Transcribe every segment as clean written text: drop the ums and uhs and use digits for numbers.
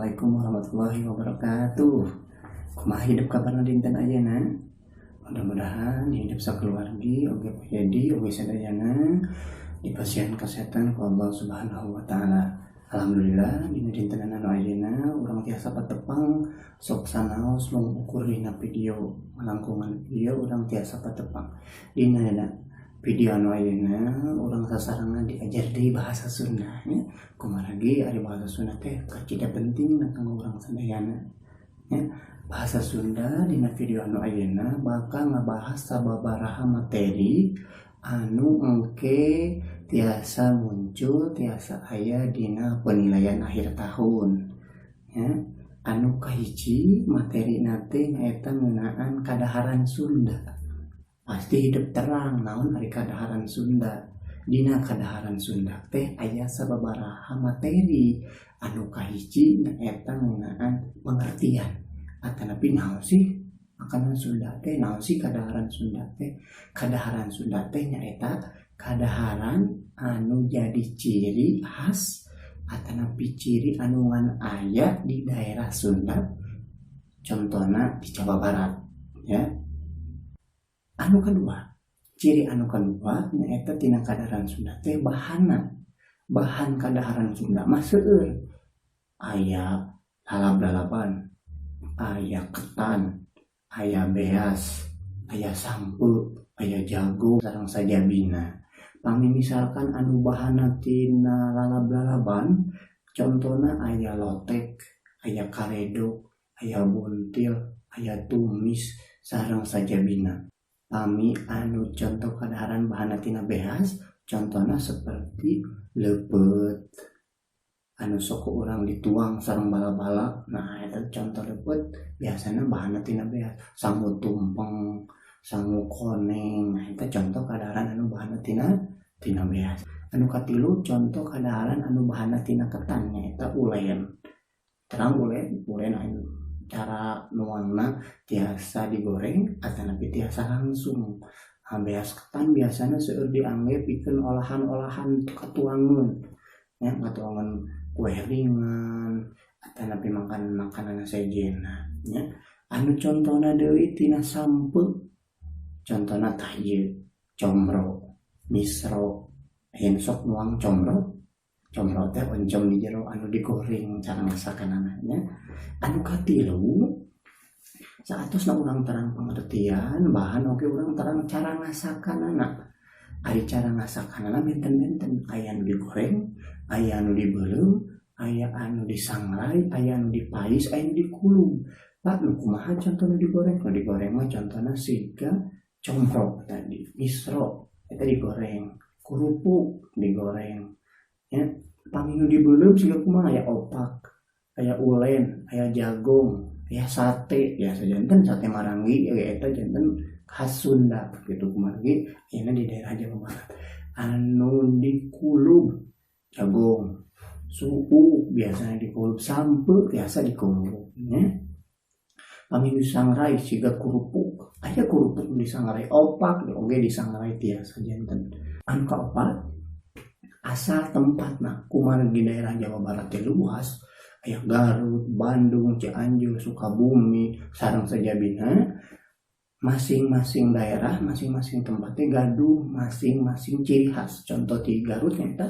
Assalamualaikum warahmatullahi wabarakatuh. Kumaha hidup kabarna dinten ayeuna? Mudah-mudahan hidup sakeluargi oge jadi oge sadayana dipasihan kesehatan ku Allah Subhanahu wa taala. Alhamdulillah, dina dinten anu ayeuna urang tiasa patepang, sok sanaos mung ukur dina video, ngalangkungan video urang tiasa patepang. Dina video anu ayeuna urang sasarengan diajar deui bahasa Sunda nya. Kumargi ari bahasa Sunda teh kacida pentingna kanggo urang sadayana nya. Bahasa Sunda dina video anu ayeuna bakal ngabahas sababaraha materi anu engke tiasa muncul, tiasa aya dina penilaian akhir tahun ya. Anu kahiji materina teh nyaeta ngeunaan kadaharan Sunda. Pasti hidup terang naon ari kadaharan Sunda. Dina kadaharan Sunda teh aya sababaraha materi. Anu kahiji nyaeta ngeunaan pengertian atanapi naon sih makanan Sunda teh, naon sih kadaharan Sunda teh. Kadaharan Sunda teh nyaeta kadaharan anu jadi ciri khas atanapi ciri anu ngan aya di daerah Sunda, contohna di Jawa Barat ya. Anu kedua, ciri anu kedua nyaeta tina kadaharan Sunda teh bahanna. Bahan kadaharan Sunda mah seueur, aya lalab-lalaban, aya ketan, aya beas, aya sampeu, aya jagung sareng sajabina. Pami misalkan anu bahanna tina lalab-lalaban, contohna aya lotek, aya karedok, aya buntil, aya tumis sareng sajabina. Pami anu contoh kadaharan bahanna tina beas, contohna seperti leupeut anu sok urang dituang sareng bala-bala. Nah, eta contoh leupeut biasana bahanna tina beas. Sangu tumpeng, sangu koneng, nah eta contoh kadaharan anu bahanna tina beas. Anu katilu, contoh kadaharan anu bahanna tina ketan nyaeta ulen. Terang ulen, ulen anu cara nuangna tiasa digoreng atanapi tiasa langsung. Nah, beas ketan biasana seueur diangge pikeun olahan-olahan katuangeun ya, katuangeun kue ringan atanapi makanan-makanan sejenna nya. Anu contohna deui tina sampeu, contohna tah ieu comro, misro. Aya nu sok nuang comro, comro teh oncom di jero anu digoreng cara masakanana nya. Anu katilu, saatosna urang terang pengertian bahan, oge urang terang cara ngasakanana. Ari cara ngasakanana benten-benten, aya anu digoreng, aya anu dibeuleum, aya anu disangrai, aya anu dipais, aya anu dikulub. Pak, nu kumaha contoh nu digoreng? Nu digoreng mah contohna siga comro tadi, misro eta digoreng, kerupuk digoreng ya. Pami nu dibeuleum siga kumaha? Aya opak, aya ulen, aya jagung, aya sate biasa janten sate Marangi ya, eta janten khas Sunda gitu, kumargi ayeuna di daerah Jawa Barat. Anu dikulub jagung, suuk biasanya dikulub, sampeu biasa dikulub nya. Pami nu disangrai siga kerupuk, aya kerupuk nu disangrai, opak oge disangrai tiasa janten. Anu kaopat, asal tempatna. Kumargi daerah Jawa Barat teh luas, aya Garut, Bandung, Cianjur, Sukabumi sareng sajabina, masing-masing daerah, masing-masing tempatnya gaduh masing-masing ciri khas. Contoh di Garut nyaeta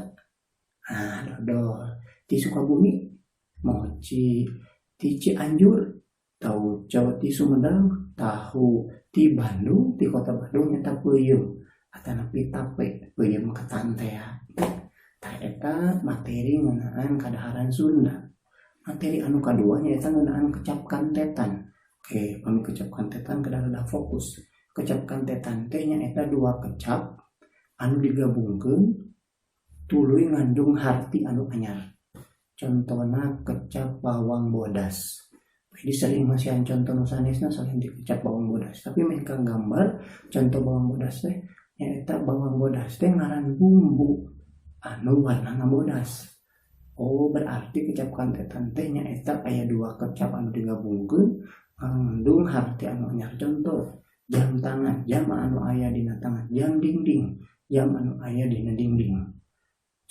ah dodol, di Sukabumi mochi, di Cianjur tauco, di Sumedang tahu, di Bandung, di kota Bandung nyaeta peuyeum atanapi tape, peuyeum ketan teh. Tah, eta materi ngeunaan kadaharan Sunda. Materi anu kadua nyaeta ngeunaan kecap kantetan. Oke, pami kecap kantetan kedah rada fokus. Kecap kantetan teh nyaeta dua kecap anu digabungkeun tuluy ngandung harti anu anyar. Contohna kecap bawang bodas. Jadi sering masihan contoh nu sanesna selain di kecap bawang bodas, tapi meh gambar contoh bawang bodas teh nyaeta bawang bodas teh ngaran bumbu anu warnana bodas. Oh, berarti kecap kantetan teh nyaeta aya dua kecap anu digabungkeun ngandung harti anu anyar. Contoh jam tangan, jam anu aya dina tangan, jam dinding, jam anu aya dina dinding.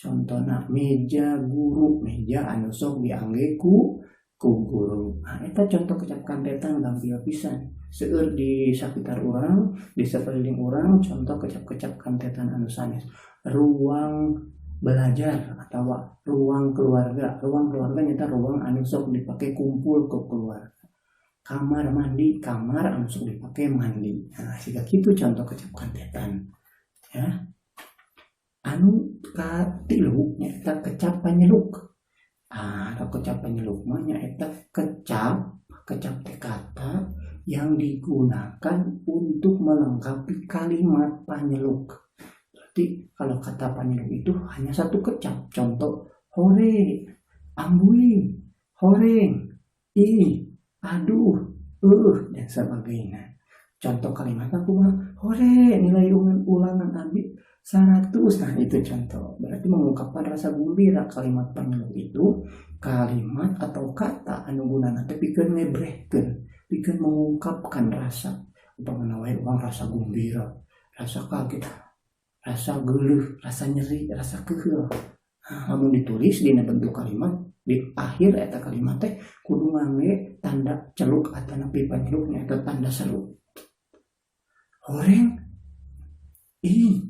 Contohna meja guru, meja anu sok diangge ku ku guru. Nah, eta contoh kecap kantetan gampil pisan. Seueur di sakitar urang, di sekeliling urang contoh kecap-kecap kantetan anu sanes. Ruang belajar atau ruang keluarga. Ruang keluarga nyata ruang anu sok dipake kumpul ke keluarga. Kamar mandi, kamar anu sok dipake mandi. Nah, siga kitu contoh kecap kantetan. Ya. Anu katilu nyaeta kecap panyeluk. Ah, kecap penyeluk mah nyaeta kecap teh kata yang digunakan untuk melengkapi kalimat panyeluk. Berarti kalau kata panyeluk itu hanya satu kecap. Contoh hore, ambuing, horeng, ih, aduh, dan sebagainya. Contoh kalimat aku mah hore nilai ulangan abdi 100. Nah, itu contoh. Berarti mengungkapkan rasa gembira. Kalimat penyeluk itu kalimat atau kata anu gunana teh pikeun ngebrehkeun, pikeun mengungkapkan rasa. Upamana wae urang rasa gembira, rasa kaget, rasa geuleuh, rasa nyeri, rasa keuheul. Nah, lamun ditulis dina bentuk kalimat, di akhir eta kalimat teh kudu ngangge tanda celuk atanapi panyeluk nyaeta tanda seru. Horeng, ih,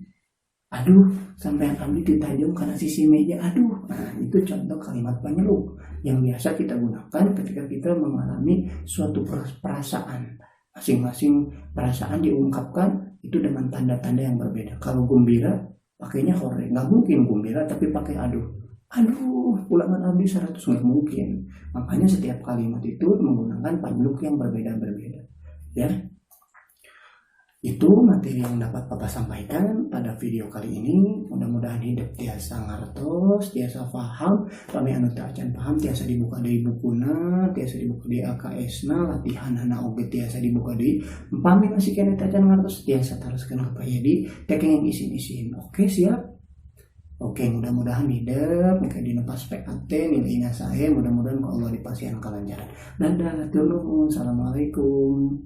aduh, sampai yang abdi ditajam karena sisi meja, aduh. Nah, itu contoh kalimat penyeluk yang biasa kita gunakan ketika kita mengalami suatu perasaan. Masing-masing perasaan diungkapkan itu dengan tanda-tanda yang berbeda. Kalau gembira, pakainya hore. Nggak mungkin gembira tapi pakai aduh. Aduh, ulangan abdi 100, nggak mungkin. Makanya setiap kalimat itu menggunakan penyeluk yang berbeda-berbeda. Ya. Itu materi yang dapat Papa sampaikan pada video kali ini. Mudah-mudahan hidup tiasa ngartos, tiasa paham. Pami anu teu acan paham tiasa dibuka di bukuna, tiasa dibuka di AKS-na, latihanana oge tiasa dibuka di. Pami masih keneh teu acan ngartos tiasa taroskeun ka Pak Yedi, teu kenging isin-isin. Oke, siap? Oke, mudah-mudahan hidup engke dina pas PAT nilainya saya, mudah-mudahan ku Allah dipasihan kalancaran. Dadah, nuhun. Assalamualaikum.